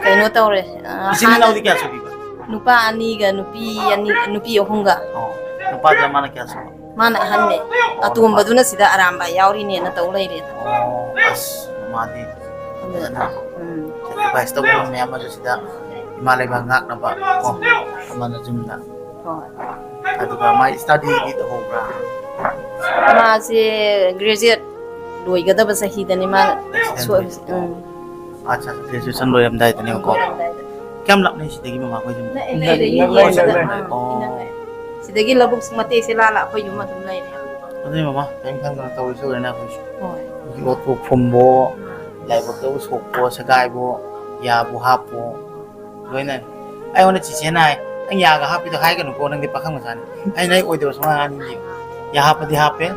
ꯀꯩꯅꯣ ꯇꯧꯔꯦ, ꯑ, ꯏꯆꯤꯟ ꯏꯅꯥꯎꯗꯤ ꯍꯥꯟꯅ ꯀꯌꯥ ꯁꯨꯕꯤꯕ? ꯅꯨꯄꯥ ꯑꯅꯤꯒ ꯅꯨꯄꯤ ꯑꯅꯤ, ꯅꯨꯄꯤ ꯑꯍꯨꯝꯒ꯫ ꯑꯣ, ꯅꯨꯄꯥꯗꯨꯅ ꯃꯥꯅ ꯀꯌꯥ ꯁꯨꯕ? ꯃꯥꯅ ꯑꯍꯟꯅꯦ꯫ ꯑꯣ, ꯑꯇꯣꯝꯕꯗꯨꯅ ꯁꯤꯗ ꯑꯔꯥꯝꯕꯥꯏ ꯌꯥꯎꯔꯤꯅꯦꯅ ꯇꯧ ꯂꯩꯔꯦ꯫ ꯑꯣ, ꯑꯁ, ꯃꯥꯗꯤ ꯑꯗꯨꯅ, ꯐꯖꯅ ꯎꯝ꯫ sacrifice ꯇꯧꯕ ꯉꯝꯃꯦ꯫ ꯑꯃꯁꯨ ꯁꯤꯗ ꯏꯃꯥ ꯂꯩꯕꯥꯛ ꯉꯥꯛꯅꯕ ꯀꯣ, ꯑꯃꯅ ꯌꯨꯝꯗ꯫ ꯍꯣꯏ꯫ ꯑꯗꯨꯒ ꯃꯥꯏ studyꯗꯤ ꯇꯧꯍꯧꯕ꯭ꯔꯥ? ꯃꯥꯁꯦ graduate ꯂꯣꯏꯒꯗꯕ ꯆꯍꯤꯗꯅꯤ ꯃꯥꯅ ꯁꯣꯏꯕꯁꯦ꯫ ꯎꯝ꯫ ꯑꯠꯆꯥ, graduation ꯂꯣꯏꯔꯝꯗꯥꯏꯗꯅꯦꯕꯀꯣ꯫ ꯂꯣꯏꯔꯝꯗꯥꯏꯗ꯫ ꯀꯌꯥꯝ ꯂꯥꯞꯅꯩ ꯁꯤꯗꯒꯤ ꯃꯃꯥꯈꯣꯏ ꯌꯨꯝ? ꯅꯛꯑꯦ, ꯁꯤꯗꯒꯤ ꯅꯛꯑꯦ, ꯌꯦꯡꯕꯗ, ꯅꯛꯑꯦ꯫ ꯑꯥ, ꯑꯣ꯫ ꯏꯅꯛ ꯅꯛꯑꯦ꯫ ꯁꯤꯗꯒꯤ ꯂꯧꯕꯨꯛ ꯃꯇꯦꯛꯁꯦ ꯂꯥꯜꯂ ꯑꯩꯈꯣꯏ ꯌꯨꯝ ꯑꯗꯨꯝ ꯂꯩꯔꯦ꯫ ꯑꯗꯨꯅꯤ ꯃꯃꯥ, ꯀꯔꯤꯝ ꯈꯟꯒꯅꯨ, ꯇꯧꯔꯤꯁꯤ ꯎꯔꯦꯅꯦ ꯑꯩꯈꯣꯏꯁꯨ꯫ ꯍꯣꯏ꯫ ꯌꯣꯠꯄꯨ ꯐꯨꯝꯕꯣ, ꯂꯥꯏꯕꯛꯇꯕꯨ ꯁꯣꯛꯄꯣ, ꯁꯦꯒꯥꯏꯕꯣ, ꯌꯥꯕꯨ ꯍꯥꯞꯄꯣ, ꯂꯣꯏꯅ꯫ ꯑꯩꯉꯣꯟꯗ ꯆꯤꯆꯦꯅ ꯍꯥꯏ, "ꯅꯪ ꯌꯥꯒ ꯍꯥꯞꯄꯤꯗꯣ ꯍꯥꯏꯒꯅꯨꯀꯣ, ꯅꯪꯗꯤ ꯄꯥꯈꯪ ꯃꯆꯥꯅꯤ"꯫ ꯑꯩꯅ ꯑꯩ ꯑꯣꯏꯗꯕ ꯁꯨꯡꯉꯥꯡ ꯉꯥꯡꯅꯤꯡꯗꯦ꯫ ꯌꯥ ꯍꯥꯞꯄꯗꯤ ꯍꯥꯞꯄꯦ,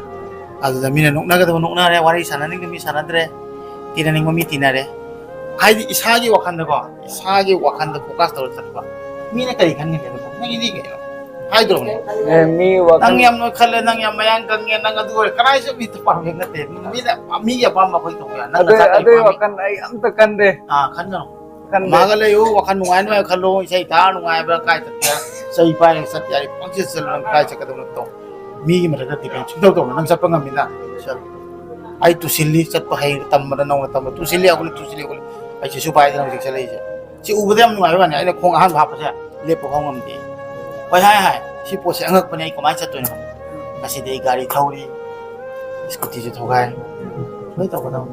ꯑꯗꯨꯗ ꯃꯤꯅ ꯅꯣꯛꯅꯒꯗꯕ ꯅꯣꯛꯅꯔꯦ, ꯋꯥꯔꯤ ꯁꯥꯟꯅꯅꯤꯡꯕ ꯃꯤ ꯁꯥꯟꯅꯗ꯭ꯔꯦ, ꯇꯤꯟꯅꯅꯤꯡꯕ ꯃꯤ ꯇꯤꯟꯅꯔꯦ꯫ ꯍꯥꯏꯗꯤ ꯏꯁꯥꯒꯤ ꯋꯥꯈꯜꯗꯀꯣ, ꯏꯁꯥꯒꯤ ꯋꯥꯈꯜꯗ focus ꯇꯧꯔ ꯆꯠꯄ꯫ ꯃꯤꯅ ꯀꯔꯤ ꯈꯟꯒꯅꯤ ꯑꯗꯨꯕꯨ? ꯅꯪꯒꯤꯗꯤ ꯀꯩꯅꯣ? ꯍꯥꯏꯗ꯭ꯔꯣꯅꯦ? ꯑꯦ, ꯃꯤ ꯅꯪ ꯋꯥꯈꯜ ꯌꯥꯝ ꯅꯣꯏꯈꯠꯂꯦ, ꯅꯪ ꯌꯥꯝ ꯃꯌꯥꯡ ꯀꯪꯉꯦ, ꯅꯪ ꯑꯗꯨ ꯑꯣꯏꯔꯦ, ꯀꯅꯥꯁꯨ ꯃꯤꯠꯇ ꯄꯥꯝꯕ ꯅꯠꯇꯦ꯫ ꯃꯤꯅ, ꯃꯤꯒꯤ ꯑꯄꯥꯝꯕ ꯑꯩꯈꯣꯏ ꯇꯧꯕ ꯌꯥꯏ꯫ ꯅꯪ ꯑꯗꯨ ꯅꯁꯥ ꯀꯔꯤ ꯑꯗꯨꯒꯤ ꯄꯥꯝꯃꯤ? ꯋꯥꯈꯜ ꯑꯩ ꯑꯝꯇ ꯈꯟꯗꯦ꯫ ꯑꯥ, ꯈꯟꯒꯅꯨ꯫ ꯈꯟꯗꯦ꯫ ꯃꯥꯒ ꯂꯩꯌꯨ, ꯋꯥꯈꯜ ꯅꯨꯡꯉꯥꯏ ꯅꯨꯡꯉꯥꯏ ꯈꯜꯂꯣ꯫ ꯏꯁꯩ ꯇꯥꯔ ꯅꯨꯡꯉꯥꯏꯕ꯭ꯔꯥ, ꯀꯥꯏ ꯆꯠꯀꯦ? ꯆꯩ ꯄꯥꯏꯔꯒ ꯆꯠ ꯌꯥꯔꯦ, ꯄꯪꯆꯠ ꯆꯠꯂꯣ꯫ ꯅꯪ ꯀꯥꯏ ꯆꯠꯀꯗꯕꯅꯣ ꯇꯧ꯫ ꯃꯤꯒꯤ ꯃꯊꯛꯇ depend ꯁꯨꯡꯇꯧ ꯇꯧꯔꯣ꯫ ꯅꯪ ꯆꯠꯄ ꯉꯝꯃꯤꯅ? ꯆꯠꯂꯣ꯫ ꯑꯩ ꯇꯨꯁꯤꯜꯂꯤ, ꯆꯠꯄ ꯍꯩ ꯇꯝꯕꯗ ꯅꯧꯅ ꯇꯝꯕ ꯇꯨꯁꯤꯜꯂꯤ, ꯑꯩꯈꯣꯏꯅ ꯇꯨꯁꯤꯜꯂꯤ, ꯑꯩꯈꯣꯏ ꯑꯩꯁꯦ ꯁꯨ ꯄꯥꯏꯗꯅ ꯍꯧꯖꯤꯛ ꯆꯠꯂꯛꯏꯁꯦ꯫ ꯁꯤ ꯎꯕꯗ ꯌꯥꯝ ꯅꯨꯡꯉꯥꯏꯕ ꯋꯥꯅꯤ, ꯑꯩꯅ ꯈꯣꯡ ꯑꯍꯥꯟꯕ ꯍꯥꯞꯄꯁꯦ ꯂꯦꯞꯄ ꯐꯥꯎ ꯉꯝꯗꯦ꯫ ꯍꯣꯏ, ꯍꯥꯏ ꯍꯥꯏ, ꯁꯤ ꯄꯣꯠꯁꯦ ꯑꯉꯛꯄꯅꯦ, ꯑꯩ ꯀꯃꯥꯏꯅ ꯆꯠꯇꯣꯏꯅꯣ ꯈꯪꯗꯦ꯫ ꯉꯁꯤꯗꯤ ꯑꯩ ꯒꯥꯔꯤ ꯊꯧꯔꯤ, ꯁ꯭ꯀꯨꯇꯤꯁꯨ ꯊꯧꯒꯥꯏ, ꯂꯣꯏ ꯇꯧꯒꯗꯕ꯫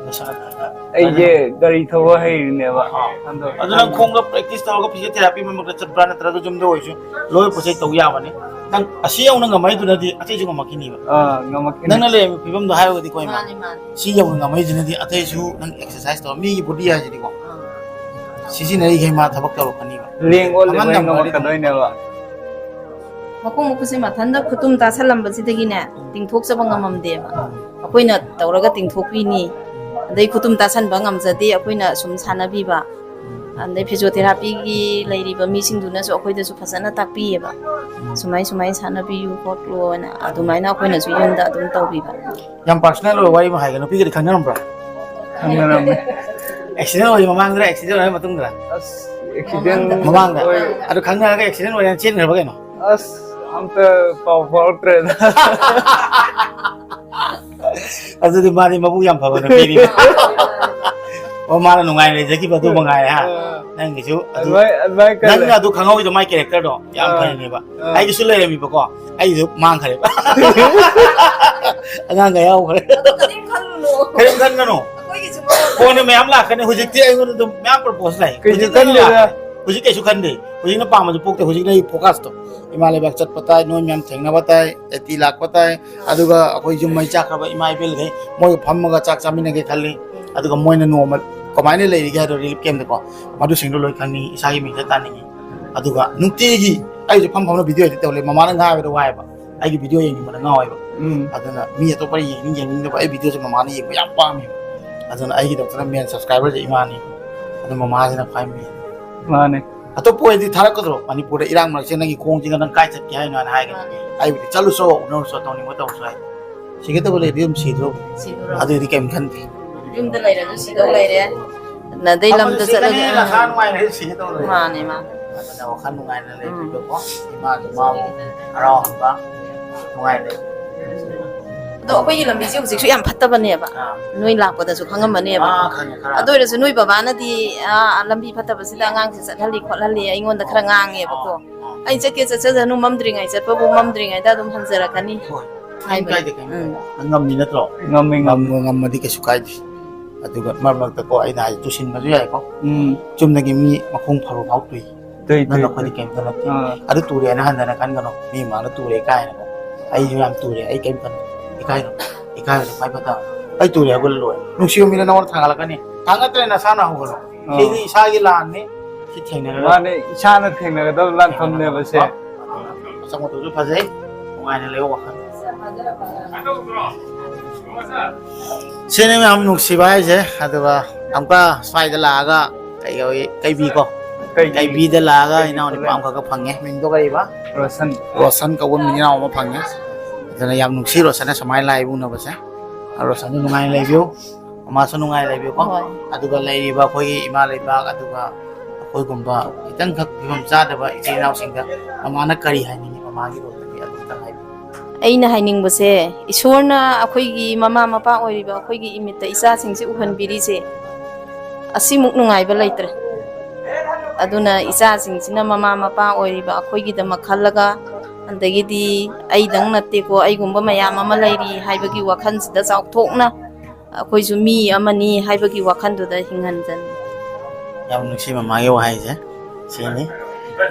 ꯂꯣꯏꯁꯜꯂꯛꯇ꯭ꯔꯒ ꯑꯩꯁꯦ ꯒꯥꯔꯤ ꯊꯧꯕ ꯍꯩꯔꯤꯅꯦꯕ꯫ ꯑꯥ꯫ ꯑꯗꯣ ꯑꯗꯨ ꯅꯪ ꯈꯣꯡꯗ practice ꯇꯧꯔꯒ physiotherapy ꯃꯔꯛꯇ ꯆꯠꯄ꯭ꯔꯥ, ꯅꯠꯇ꯭ꯔꯒ ꯌꯨꯝꯗ ꯑꯣꯏꯔꯁꯨ ꯂꯣꯏ ꯄꯣꯠ ꯆꯩ ꯇꯧ ꯌꯥꯕꯅꯤ꯫ ꯅꯪ ꯑꯁꯤ ꯌꯧꯅ ꯉꯝꯃꯛꯏꯗꯨꯅꯗꯤ ꯑꯇꯩꯁꯨ ꯉꯝꯃꯛꯈꯤꯅꯤꯕ꯫ ꯑꯥ, ꯉꯝꯃꯛꯈꯤꯅꯤ꯫ ꯅꯪꯅ ꯂꯩꯔꯝꯃꯤꯕ ꯐꯤꯕꯝꯗꯣ ꯍꯥꯏꯔꯨꯔꯗꯤꯀꯣ, ꯏꯃꯥ, ꯃꯥꯅꯤ ꯃꯥꯅꯤ ꯁꯤ ꯌꯧꯅ ꯉꯝꯃꯛꯏꯁꯤꯅꯗꯤ ꯑꯇꯩꯁꯨ ꯅꯪ exercise ꯇꯧꯔ, ꯃꯤꯒꯤ body ꯍꯥꯏꯁꯤꯗꯤꯀꯣ, ꯑꯥ꯫ ꯁꯤꯖꯤꯟꯅꯔꯤꯈꯩ ꯃꯥ ꯊꯕꯛ ꯇꯧꯔꯛꯀꯅꯤꯕ꯫ ꯂꯦꯡ ꯑꯣꯠ ꯑꯃꯅ ꯂꯩꯕꯩ ꯉꯝꯃꯗꯤ ꯉꯝꯃꯛꯀꯗꯣꯏꯅꯦꯕ꯫ ꯃꯈꯣꯡ ꯃꯈꯨꯠꯁꯦ ꯃꯊꯟꯇ ꯈꯨꯇꯨꯝ ꯇꯥꯁꯜꯂꯝꯕꯁꯤꯗꯒꯤꯅꯦ, ꯇꯤꯡꯊꯣꯛꯆꯕ ꯉꯝꯃꯝꯗꯦꯕ꯫ ꯑꯩꯈꯣꯏꯅ ꯇꯧꯔꯒ ꯇꯤꯡꯊꯣꯛꯄꯤꯅꯤ꯫ ꯑꯗꯩ ꯈꯨꯇꯨꯝ ꯇꯥꯁꯟꯕ ꯉꯝꯖꯗꯦ, ꯑꯩꯈꯣꯏꯅ ꯁꯨꯝ ꯁꯥꯟꯅꯕꯤꯕ꯫ ꯑꯗꯩ physiotherapyꯒꯤ ꯂꯩꯔꯤꯕ ꯃꯤꯁꯤꯡꯗꯨꯅꯁꯨ ꯑꯩꯈꯣꯏꯗꯁꯨ ꯐꯖꯅ ꯇꯥꯛꯄꯤꯌꯦꯕ꯫ ꯁꯨꯃꯥꯏ ꯁꯨꯃꯥꯏꯅ ꯁꯥꯟꯅꯕꯤꯌꯨ ꯈꯣꯠꯂꯨꯅ, ꯑꯗꯨꯃꯥꯏꯅ ꯑꯩꯈꯣꯏꯅꯁꯨ ꯌꯨꯝꯗ ꯑꯗꯨꯝ ꯇꯧꯕꯤꯕ꯫ ꯌꯥꯝ personal ꯑꯣꯏꯕ ꯋꯥꯔꯤ ꯑꯃ ꯍꯥꯏꯒꯦ, ꯅꯨꯄꯤꯒꯗꯤ ꯈꯪꯅꯔꯝꯕ꯭ꯔꯥ? ꯈꯪꯅꯔꯝꯃꯦ꯫ Accident ꯑꯣꯏ ꯃꯃꯥꯡꯗꯔ, accident ꯑꯣꯏ ꯃꯇꯨꯡꯗꯔ? ꯑꯁ, accident ꯃꯃꯥꯡꯗ꯫ ꯑꯣꯏ- ꯑꯗꯨ ꯈꯪꯅꯔꯒ accident ꯑꯣꯏꯔꯦꯅ ꯆꯦꯟꯈ꯭ꯔꯕ ꯀꯩꯅꯣ? ꯑꯁ, ꯑꯝꯇ ꯄꯥꯎ ꯐꯥꯎꯔꯛꯇ꯭ꯔꯦꯗ꯫ ꯑꯗꯨꯗꯤ ꯃꯥꯗꯤ ꯃꯕꯨꯛ ꯌꯥꯝ ꯐꯕ ꯅꯨꯄꯤꯅꯤ꯫ ꯑꯣ, ꯃꯥꯅ ꯅꯨꯡꯉꯥꯏꯅ ꯂꯩꯖꯈꯤꯕ ꯑꯗꯨ ꯃꯉꯥꯏꯔꯦ, ꯍꯥ? ꯑꯥ꯫ ꯅꯪꯒꯤꯁꯨ ꯑꯗꯨ, ꯑꯗꯨꯃꯥꯏ-, ꯑꯗꯨꯃꯥꯏ ꯈꯜꯂꯦ꯫ ꯅꯪꯅ ꯑꯗꯨ ꯈꯪꯍꯧꯔꯤꯗꯣ ꯃꯥꯏ characterꯗꯣ ꯌꯥꯝ ꯑꯥ꯫ ꯐꯩꯅꯦꯕ꯫ ꯑꯥ꯫ ꯑꯩꯒꯤꯁꯨ ꯂꯩꯔꯝꯃꯤꯕꯀꯣ, ꯑꯩꯒꯤꯁꯨ ꯃꯥꯡꯈ꯭ꯔꯦꯕ꯫ ꯑꯉꯥꯡꯒ ꯌꯥꯎꯈ꯭ꯔꯦ꯫ ꯑꯗꯨ ꯀꯔꯤꯝ ꯈꯜꯂꯨꯅꯨ꯫ ꯀꯔꯤꯝ ꯈꯟꯒꯅꯨ꯫ ꯑꯩꯈꯣꯏꯒꯤꯁꯨ ꯀꯣꯟꯅ ꯃꯌꯥꯝ ꯂꯥꯛꯀꯅꯤ, ꯍꯧꯖꯤꯛꯇꯤ ꯑꯩꯉꯣꯟꯗ ꯑꯗꯨꯝ ꯃꯌꯥꯝ propose ꯂꯥꯛꯑꯦ꯫ ꯀꯩꯁꯨ ꯍꯧꯖꯤꯛꯇꯤ ꯑꯩꯉꯣꯟꯗ ꯈꯟꯗꯦꯗ꯫ ꯂꯥꯛꯀꯅꯤ꯫ ꯍꯧꯖꯤꯛ ꯀꯩꯁꯨ ꯈꯟꯗꯦ꯫ ꯍꯧꯖꯤꯛꯅ ꯄꯥꯝꯕꯁꯨ ꯄꯣꯛꯇꯦ, ꯍꯧꯖꯤꯛꯅ ꯑꯩ focusꯇꯣ ꯏꯃꯥ ꯂꯩꯕꯥꯛ ꯆꯠꯄ ꯇꯥꯏ, ꯅꯣꯏ ꯃꯌꯥꯝ ꯊꯦꯡꯅꯕ ꯇꯥꯏ, ꯑꯦꯇꯤ ꯂꯥꯛꯄ ꯇꯥꯏ, ꯑꯗꯨꯒ ꯑꯩꯈꯣꯏ ꯌꯨꯝ ꯃꯩ ꯆꯥꯛꯈ꯭ꯔꯕ ꯏꯃꯥ ꯏꯕꯦꯜꯈꯩ ꯃꯣꯏꯒ ꯐꯝꯃꯒ ꯆꯥꯛ ꯆꯥꯃꯤꯟꯅꯒꯦ ꯈꯜꯂꯤ꯫ ꯑꯗꯨꯒ ꯃꯣꯏꯅ ꯅꯣꯡꯃ ꯀꯃꯥꯏꯅ ꯂꯩꯔꯤꯒꯦ ꯍꯥꯏꯗꯣ relief campꯇꯀꯣ, ꯃꯗꯨꯁꯤꯡꯗꯣ ꯂꯣꯏ ꯈꯪꯅꯤꯡꯉꯤ, ꯏꯁꯥꯒꯤ ꯃꯤꯡꯗ ꯇꯥꯅꯤꯡꯉꯤ꯫ ꯑꯗꯨꯒ ꯅꯨꯡꯇꯤꯒꯤ ꯑꯩꯁꯨ ꯐꯝ ꯐꯝꯅ video edit ꯇꯧ ꯂꯩ꯫ ꯃꯃꯥꯅ ꯉꯥꯏꯕꯗ ꯋꯥꯏꯑꯦꯕ, ꯑꯩꯒꯤ video ꯌꯦꯡꯅꯤꯡꯕꯗ ꯉꯥꯎꯋꯦꯕ꯫ ꯎꯝ꯫ ꯑꯗꯨꯅ ꯃꯤ ꯑꯇꯣꯞꯄꯅ ꯌꯦꯡꯅꯤꯡ ꯌꯦꯡꯅꯤꯡꯗꯕ, ꯑꯩ videoꯁꯦ ꯃꯃꯥꯅ ꯌꯦꯡꯕ ꯌꯥꯝ ꯄꯥꯝꯃꯦꯕ꯫ ꯑꯗꯨꯅ ꯑꯩꯒꯤꯗꯃꯛꯇꯅ main subscriberꯁꯦ ꯏꯃꯥꯅꯤ꯫ ꯑꯗꯨ ꯃꯃꯥꯁꯤꯅ ꯈ꯭ꯋꯥꯏ main꯫ ꯃꯥꯅꯦ꯫ ꯑꯇꯣꯞꯄ ꯑꯣꯏꯔꯗꯤ ꯊꯥꯔꯛꯀꯗ꯭ꯔꯣ? ꯃꯅꯤꯄꯨꯔꯗ ꯏꯔꯥꯡ ꯃꯔꯛꯁꯦ ꯅꯪꯒꯤ ꯈꯣꯡꯁꯤꯒ ꯅꯪ ꯀꯥꯏ ꯆꯠꯀꯦ ꯍꯥꯏꯅꯣ ꯍꯥꯏꯅ ꯍꯥꯏꯒꯅꯤ꯫ ꯃꯥꯅꯦ꯫ ꯑꯩꯕꯨꯗꯤ ꯆꯠꯂꯨꯆꯣ, ꯎꯅꯔꯨꯆꯣ, ꯇꯧꯅꯤꯡꯕ ꯇꯧꯔꯨꯆꯣ ꯍꯥꯏ꯫ ꯁꯤꯒꯗꯕ ꯂꯩꯔꯗꯤ ꯑꯗꯨꯝ ꯁꯤꯗ꯭ꯔꯣ? ꯁꯤꯗ꯭ꯔꯣ? ꯑꯗꯨꯗꯤ ꯀꯩꯝ ꯈꯟꯗꯦ꯫ ꯌꯨꯝꯗ ꯂꯩꯔꯁꯨ ꯁꯤꯗꯧ ꯂꯩꯔꯦ꯫ ꯑꯗꯩ ꯑꯃꯗ ꯂꯝꯗ ꯁꯤꯒꯅꯤ, ꯆꯠꯂꯁꯨ, ꯅꯁꯥ ꯅꯨꯡꯉꯥꯏꯅ ꯁꯤꯒꯗꯧ ꯂꯩꯔꯦ꯫ ꯃꯥꯅꯦ, ꯃꯥꯅꯦ꯫ ꯑꯗꯨꯅ ꯋꯥꯈꯜ ꯅꯨꯡꯉꯥꯏꯅ ꯂꯩꯕꯤꯕꯀꯣ꯫ ꯎꯝ꯫ ꯏꯃꯥꯒꯤ ꯃꯥꯕꯨ ꯍꯔꯥꯎꯍꯟꯕ, ꯅꯨꯡꯉꯥꯏꯅ ꯂꯩꯕ꯫ ꯑꯗꯣ ꯑꯩꯈꯣꯏꯒꯤ ꯂꯝꯕꯤꯁꯦ ꯍꯧꯖꯤꯛꯁꯨ ꯌꯥꯝ ꯐꯠꯇꯕꯅꯦꯕ꯫ ꯑꯥ꯫ ꯅꯣꯏ ꯂꯥꯛꯄꯗꯁꯨ ꯈꯪꯉꯝꯃꯅꯦꯕ꯫ ꯑꯥ, ꯈꯪꯉꯦ, ꯈꯔ꯫ ꯑꯗꯨ ꯑꯣꯏꯔꯁꯨ ꯅꯣꯏ ꯕꯕꯥꯅꯗꯤ, ꯑꯥ, ꯂꯝꯕꯤ ꯐꯠꯇꯕꯁꯤꯗ ꯑꯉꯥꯡꯁꯦ ꯆꯠꯍꯜꯂꯤ ꯈꯣꯠꯍꯜꯂꯤ ꯑꯩꯉꯣꯟꯗ ꯈꯔ ꯉꯥꯡꯉꯦꯕꯀꯣ꯫ ꯑꯥ꯫ ꯑꯩ ꯆꯠꯀꯦ ꯆꯠꯆꯁꯅꯨ, ꯃꯝꯗ꯭ꯔꯤꯉꯩ ꯆꯠꯄꯕꯨ ꯃꯝꯗ꯭ꯔꯤꯉꯩꯗ ꯑꯗꯨꯝ ꯍꯟꯖꯔꯛꯀꯅꯤ꯫ ꯍꯣꯏ꯫ ꯀꯩꯝ ꯍꯥꯏꯕ꯫ ꯀꯥꯏꯗꯦ, ꯀꯩꯝ ꯎꯝ꯫ ꯀꯥꯏꯗꯦ꯫ ꯉꯝꯃꯤ ꯅꯠꯇ꯭ꯔꯣ? ꯉꯝꯃꯤ, ꯉꯝꯃꯤ꯫ ꯉꯝꯃ-, ꯉꯝꯃꯗꯤ ꯀꯩꯁꯨ ꯀꯥꯏꯗꯦ꯫ ꯑꯗꯨꯒ ꯃꯔꯛ ꯃꯔꯛꯇꯀꯣ ꯑꯩꯅ ꯍꯥꯏꯁꯦ ꯇꯨꯁꯤꯟꯕꯁꯨ ꯌꯥꯏꯀꯣ꯫ ꯎꯝ꯫ ꯆꯨꯝꯅꯒꯤ ꯃꯤ ꯃꯈꯣꯡ ꯐꯔꯨ ꯐꯥꯎ ꯇꯨꯏ꯫ ꯇꯨꯏ, ꯅꯪ ꯇꯨꯏ, ꯑꯩꯈꯣꯏꯗꯤ ꯇꯨꯏ꯫ ꯀꯩꯝꯇ ꯅꯠꯇꯦ꯫ ꯑꯥ꯫ ꯑꯗꯨ ꯇꯨꯔꯦꯅ ꯍꯟꯗꯅ ꯈꯟꯒꯅꯨ꯫ ꯃꯤ ꯃꯥꯡꯗ ꯇꯨꯔꯦ ꯀꯥꯏꯅꯀꯣ꯫ ꯑꯩꯁꯨ ꯌꯥꯝ ꯇꯨꯔꯦ, ꯑꯩ ꯀꯩꯝ ꯈꯟꯗꯦ꯫ ꯏꯀꯥꯏꯅꯨ꯫ ꯏꯀꯥꯏꯕꯁꯨ ꯈ꯭ꯋꯥꯏ ꯐꯠꯇꯕ꯫ ꯑꯩ ꯇꯨꯔꯦ ꯍꯧꯒꯠꯂ ꯂꯣꯏꯔꯦ꯫ ꯅꯨꯡꯁꯤꯕ ꯃꯤꯅ ꯅꯉꯣꯟꯗ ꯊꯥꯡꯒꯠꯂꯛꯀꯅꯤ꯫ ꯊꯥꯡꯒꯠꯇ꯭ꯔꯦ ꯅꯁꯥꯅ ꯍꯧꯒꯠꯂꯣ꯫ ꯑꯥ꯫ ꯁꯤꯗꯤ ꯏꯁꯥꯒꯤ ꯂꯥꯟꯅꯤ꯫ ꯁꯤ ꯊꯦꯡꯅꯔꯒ ꯃꯥꯅꯦ, ꯏꯁꯥꯅ ꯊꯦꯡꯅꯒꯗꯕ ꯂꯥꯟꯐꯝꯅꯦꯕ ꯁꯦ꯫ ꯃꯁꯛ ꯃꯇꯧꯁꯨ ꯐꯖꯩ꯫ ꯅꯨꯡꯉꯥꯏꯅ ꯂꯩꯌꯣ ꯋꯥꯈꯜ꯫ ꯁꯤꯅꯤ ꯃꯌꯥꯝ ꯅꯨꯡꯁꯤꯕ ꯍꯥꯏꯁꯦ꯫ ꯑꯗꯨꯒ ꯑꯃꯨꯛꯀ ꯁ꯭ꯋꯥꯏꯗ ꯂꯥꯛꯑꯒ ꯀꯩ ꯀꯧꯏ? ꯀꯩꯕꯤ ꯀꯣ꯫ ꯀꯩꯕꯤ꯫ ꯀꯩꯕꯤꯗ ꯂꯥꯛꯑꯒ ꯀꯩꯕꯤ ꯏꯅꯥꯎ ꯅꯨꯄꯥ ꯄꯨꯜꯂꯦ꯫ ꯑꯃꯈꯛꯀ ꯐꯪꯉꯦ꯫ ꯃꯤꯡꯗꯣ ꯀꯔꯤꯕ? ꯔꯣꯁꯟ꯫ ꯔꯣꯁꯟ ꯀꯧꯕ ꯃꯤꯡ ꯏꯅꯥꯎ ꯑꯃ ꯐꯪꯉꯦ꯫ ꯑꯗꯨꯅ ꯌꯥꯝ ꯅꯨꯡꯁꯤ ꯔꯣꯁꯟꯅ ꯁꯨꯃꯥꯏꯅ ꯂꯥꯛꯏꯕ ꯎꯅꯕꯁꯦ꯫ ꯔꯣꯁꯟꯁꯨ ꯅꯨꯡꯉꯥꯏꯅ ꯂꯩꯕꯤꯌꯨ, ꯃꯃꯥꯁꯨ ꯅꯨꯡꯉꯥꯏꯅ ꯂꯩꯕꯤꯌꯨꯀꯣ꯫ ꯍꯣꯏ꯫ ꯑꯗꯨꯒ ꯂꯩꯔꯤꯕ ꯑꯩꯈꯣꯏꯒꯤ ꯏꯃꯥ ꯂꯩꯕꯥꯛ, ꯑꯗꯨꯒ ꯑꯩꯈꯣꯏꯒꯨꯝꯕ ꯈꯤꯇꯪꯈꯛ ꯐꯤꯕꯝ ꯆꯥꯗꯕ ꯏꯆꯤꯜ ꯏꯅꯥꯎꯁꯤꯡꯗ ꯃꯃꯥꯅ ꯀꯔꯤ ꯍꯥꯏꯅꯤꯡꯉꯤ? ꯃꯃꯥꯒꯤ ꯔꯣꯜꯗꯒꯤ ꯑꯗꯨꯝꯇꯪ ꯍꯥꯏꯕꯤꯌꯨ꯫ ꯑꯩꯅ ꯍꯥꯏꯅꯤꯡꯕꯁꯦ, ꯏꯁꯣꯔꯅ ꯑꯩꯈꯣꯏꯒꯤ ꯃꯃꯥ ꯃꯄꯥ ꯑꯣꯏꯔꯤꯕ ꯑꯩꯈꯣꯏꯒꯤ ꯏꯃꯤꯠꯇ ꯏꯆꯥꯁꯤꯡꯁꯦ ꯎꯍꯟꯕꯤꯔꯤꯁꯦ, ꯑꯁꯤꯃꯨꯛ ꯅꯨꯡꯉꯥꯏꯕ ꯂꯩꯇ꯭ꯔꯦ꯫ ꯑꯗꯨꯅ ꯏꯆꯥꯁꯤꯡꯁꯤꯅ ꯃꯃꯥ ꯃꯄꯥ ꯑꯣꯏꯔꯤꯕ ꯑꯩꯈꯣꯏꯒꯤꯗꯃꯛ ꯈꯜꯂꯒ, ꯑꯗꯒꯤꯗꯤ ꯑꯩꯗꯪ ꯅꯠꯇꯦꯀꯣ, ꯑꯩꯒꯨꯝꯕ ꯃꯌꯥꯝ ꯑꯃ ꯂꯩꯔꯤ ꯍꯥꯏꯕꯒꯤ ꯋꯥꯈꯜꯁꯤꯗ ꯆꯥꯎꯊꯣꯛꯅ ꯑꯩꯈꯣꯏꯁꯨ ꯃꯤ ꯑꯃꯅꯤ ꯍꯥꯏꯕꯒꯤ ꯋꯥꯈꯜꯗꯨꯗ ꯍꯤꯡꯍꯟꯖꯅꯤꯡꯉꯤ꯫ ꯌꯥꯝ ꯅꯨꯡꯁꯤ ꯃꯃꯥꯒꯤ ꯋꯥꯍꯩꯁꯦ꯫ ꯁꯤꯅꯤ꯫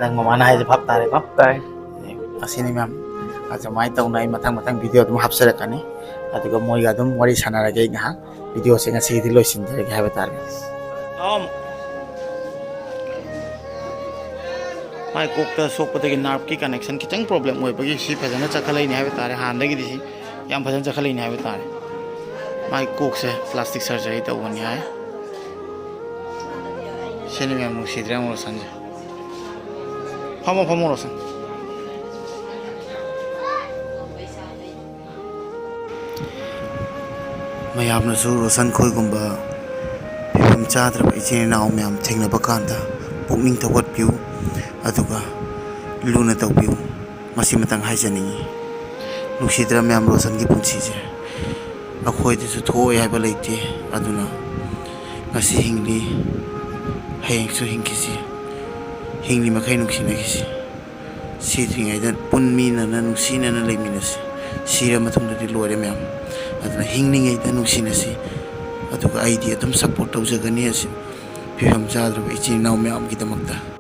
ꯅꯪ ꯃꯃꯥꯅ ꯍꯥꯏꯁꯦ ꯚꯥꯞ ꯇꯥꯔꯦꯀꯣ? ꯇꯥꯏ꯫ ꯑꯁꯤꯅꯤ ꯃꯌꯥꯝ꯫ ꯑꯗꯨꯃꯥꯏꯅ ꯇꯧꯅ ꯑꯩ ꯃꯊꯪ ꯃꯊꯪ ꯚꯤꯗꯤꯑꯣ ꯑꯗꯨꯝ ꯍꯥꯞꯆꯔꯛꯀꯅꯤ꯫ ꯑꯗꯨꯒ ꯃꯣꯏꯒ ꯑꯗꯨꯝ ꯋꯥꯔꯤ ꯁꯥꯟꯅꯔꯒꯦ ꯑꯩ ꯉꯥꯏꯍꯥꯛ꯫ ꯚꯤꯗꯤꯑꯣꯁꯦ ꯉꯁꯤꯒꯤꯗꯤ ꯂꯣꯏꯁꯤꯟꯖꯔꯒꯦ ꯍꯥꯏꯕ ꯇꯥꯔꯦ꯫ ꯃꯥꯏ ꯀꯣꯛꯇ ꯁꯣꯛꯄꯗꯒꯤ ꯅꯥꯔꯞꯀꯤ ꯀꯅꯦꯛꯁꯟ ꯈꯤꯇꯪ ꯄ꯭ꯔꯣꯕ꯭ꯂꯦꯝ ꯑꯣꯏꯕꯒꯤ ꯁꯤ ꯐꯖꯅ ꯆꯠꯈꯠꯂꯛꯏꯅꯦ ꯍꯥꯏꯕ ꯇꯥꯔꯦ꯫ ꯍꯥꯟꯅꯗꯒꯤꯗꯤ ꯁꯤ ꯌꯥꯝ ꯐꯖꯅ ꯆꯠꯈꯠꯂꯛꯏꯅꯦ ꯍꯥꯏꯕ ꯇꯥꯔꯦ꯫ ꯃꯥꯏ ꯀꯣꯛꯁꯦ ꯄ꯭ꯂꯥꯁꯇꯤꯛ ꯁꯔꯖꯔꯤ ꯇꯧꯕꯅꯤ ꯍꯥꯏ꯫ ꯁꯤꯅꯤ ꯃꯌꯥꯝ ꯅꯨꯡꯁꯤꯗ꯭ꯔꯦ ꯑꯃꯨꯛ ꯔꯣꯁꯟꯁꯦ꯫ ꯐꯝꯃꯣ, ꯐꯝꯃꯣ, ꯔꯣꯁꯟ꯫ ꯃꯌꯥꯝꯅꯁꯨ ꯔꯣꯁꯟ ꯈꯣꯏꯒꯨꯝꯕ ꯐꯤꯕꯝ ꯆꯥꯗ꯭ꯔꯕ ꯏꯆꯤꯟ ꯏꯅꯥꯎ ꯃꯌꯥꯝ ꯊꯦꯡꯅꯕ ꯀꯥꯟꯗ ꯄꯨꯛꯅꯤꯡ ꯊꯧꯒꯠꯄꯤꯌꯨ, ꯑꯗꯨꯒ ꯂꯨꯅ ꯇꯧꯕꯤꯌꯨ꯫ ꯃꯁꯤꯃꯇꯪ ꯍꯥꯏꯖꯅꯤꯡꯏ꯫ ꯅꯨꯡꯁꯤꯗ꯭ꯔ ꯃꯌꯥꯝ, ꯔꯣꯁꯟꯒꯤ ꯄꯨꯟꯁꯤꯁꯦ ꯑꯩꯈꯣꯏꯗꯁꯨ ꯊꯣꯛꯑꯣꯏ ꯍꯥꯏꯕ ꯂꯩꯇꯦ꯫ ꯑꯗꯨꯅ ꯉꯁꯤ ꯍꯤꯡꯂꯤ, ꯍꯌꯦꯡꯁꯨ ꯍꯤꯡꯈꯤꯁꯤ꯫ ꯍꯤꯡꯂꯤ ꯃꯈꯩ ꯅꯨꯡꯁꯤꯅꯈꯤꯁꯤ꯫ ꯁꯤꯗ꯭ꯔꯤꯉꯩꯗ ꯄꯨꯟꯃꯤꯟꯅꯅ, ꯅꯨꯡꯁꯤꯅꯅ ꯂꯩꯃꯤꯟꯅꯁꯤ꯫ ꯁꯤꯔ ꯃꯇꯨꯡꯗꯗꯤ ꯂꯣꯏꯔꯦ ꯃꯌꯥꯝ꯫ ꯑꯗꯨꯅ ꯍꯤꯡꯂꯤꯉꯩꯗ ꯅꯨꯡꯁꯤꯅꯁꯤ꯫ ꯑꯗꯨꯒ ꯑꯩꯗꯤ ꯑꯗꯨꯝ ꯁꯞꯄꯣꯔꯠ ꯇꯧꯖꯒꯅꯤ ꯑꯁꯤ ꯐꯤꯕꯝ ꯆꯥꯗ꯭ꯔꯕ ꯏꯆꯤꯟ ꯏꯅꯥꯎ ꯃꯌꯥꯝꯒꯤꯗꯃꯛꯇ꯫